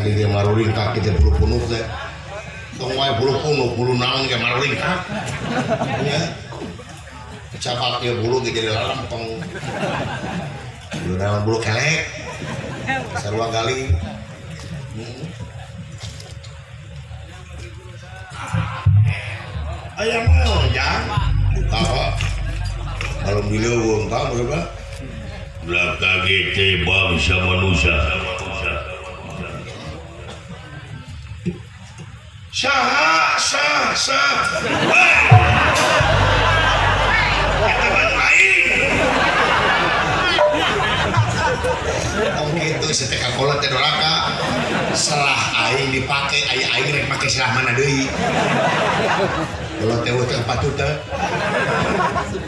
Tadi dia maruringkak kita bulu punuk teh. Tong wae bulu punuk, bulu naon ge maruringkak. Nya. Kecapak ieu bulu ge jadi lalempeng. Bulu naon bulu kelek. Sarua galing. Aya naon jang? Buka kok. Kalau dileuweung ka berapa? Ulah kaget teh bangsa manusia. Sah sah sah. Eta mah lain. Tong kitu si teh kakolot teh doraka. Selah aing dipake, aya aing rek make selah mana deui. Kolot teh teh patut teh.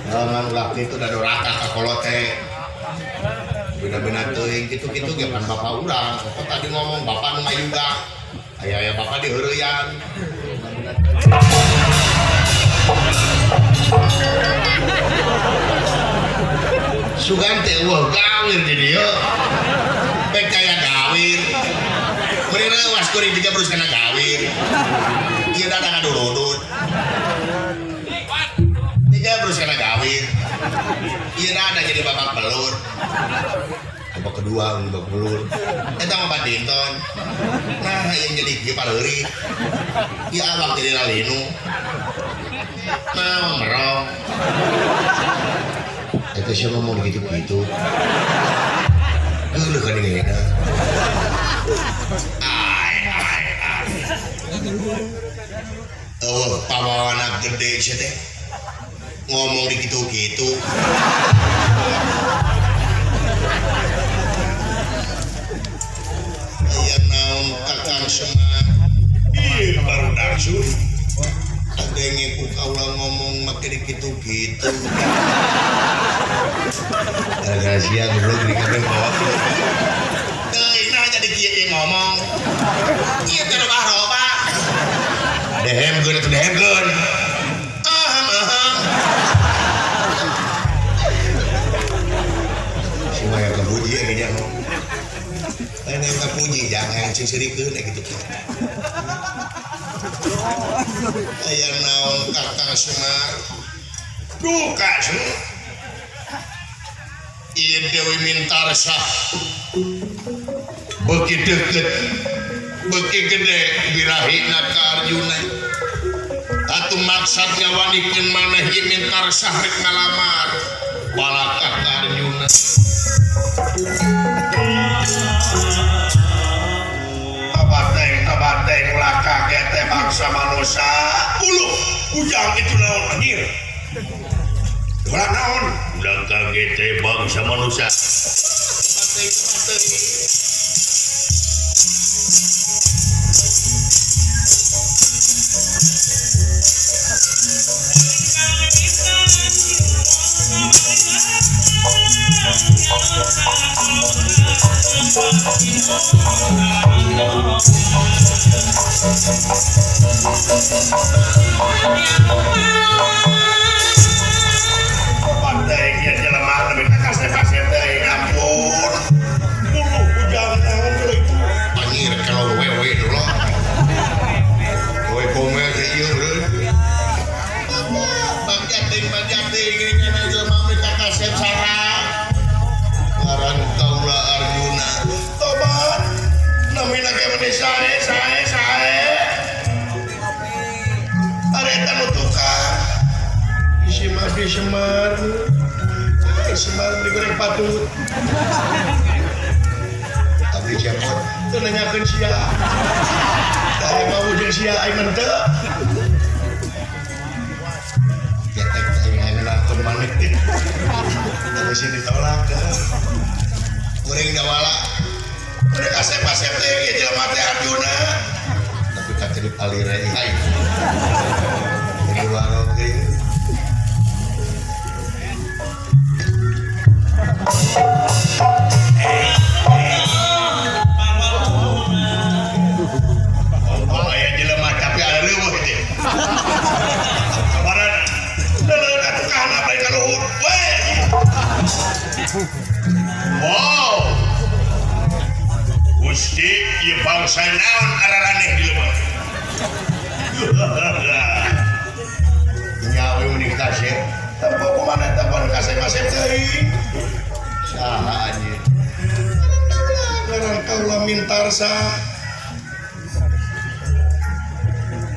Ngan ulah kitu da doraka ka kolot teh. Beda-beda teuing kitu-kitu ge pan bapak urang. Kok tadi ngomong bapak nu mayuga. Aya-aya bapak diheureuyan. Sugan teh eueuh gawir di dieu. Bek kaya gawir. Meureun leuwas kuring tiga terus kana gawir. Ieu datang ngadurudut. Tiga terus kana gawir. Ieu ada jadi babak belur. Babak kedua babak belur. Eta mah badminton. Nah, yang jadi kieu pareuri. Ieu awak jadi lalinu. Nah, merong. Eta sia ngomong gitu-gitu. Geuleuh ka dieu. Ai ai ai. Eueuh pawawana gede sia teh. Ngomong di gitu-gitu. Aya naon Kakang Semar? Ieu baru dangsun. Kadenge ku kaula ngomong make di gitu-gitu. Gara-gara sia goblok di kabeh bawa. Teuing nah jadi kieu ieu ngomong. Ieu teh robah-robah. Dehemkeun atuh dehemkeun. Aham aham. Si maya kapuji ya nya. Lain yang kapuji jangan sing seurikeun kitu. Aya naon Kakang Semar? Duka Semar. Ieu Dewi Mintarsah beuki deukeut beuki gede birahina ka Arjuna. Atuh maksad ngawanikeun maneh ieu Mintarsah rek ngalamar balakah ka Arjuna. Tobat teh ulah kaget teh bangsa manusia. Uluh ujang itu naon anjir. Ulah naon? Ulah kaget teh bangsa manusia. Tobat teh. Tobat teh ieu jelema lebih ka kasep-kasep teh ampun. Uluh ujang naon itu. Anjir kalau wewe dulu. Wewe komel teh ieu beureun. Bagja teuing ngene jelema mah ka kasep saha. Ngaran kaula Arjuna. Tobat. Namina ge meni sae sae sae. Areta nu tukang. Isi mah di Semar. Ai Semar digoreng patut. Abdi cepot. Teu nanyakeun sia. Da aya mau jeung sia aing mah teu. Getek aing ngeunahkeun maneh. Tapi sih ditolak. Kuring dawala. Udah kasep-kasep teh ieu jelema teh Arjuna. Tapi ka jadi palire aing. Jadi warung deui. Oh, aya jelema tapi ada leuweuh teh. Kabaran. Leuleun atuh ka handap lain ka luhur. We. Wow. Gusti ieu bangsa Bangsa naon araraneh di lembur. Nyawe unik kasep. Tempo kumaha eta pan kasep-kasep teuing. Saha anjeun? Ngaran kaula Mintarsa.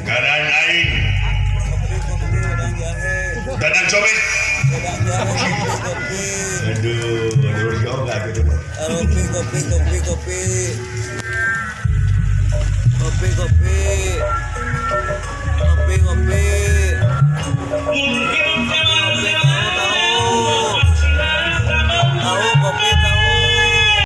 Ngaran aing Dadang Cobet. Aduh, aduh yoga gitu. Kopi kopi kopi kopi. Kopi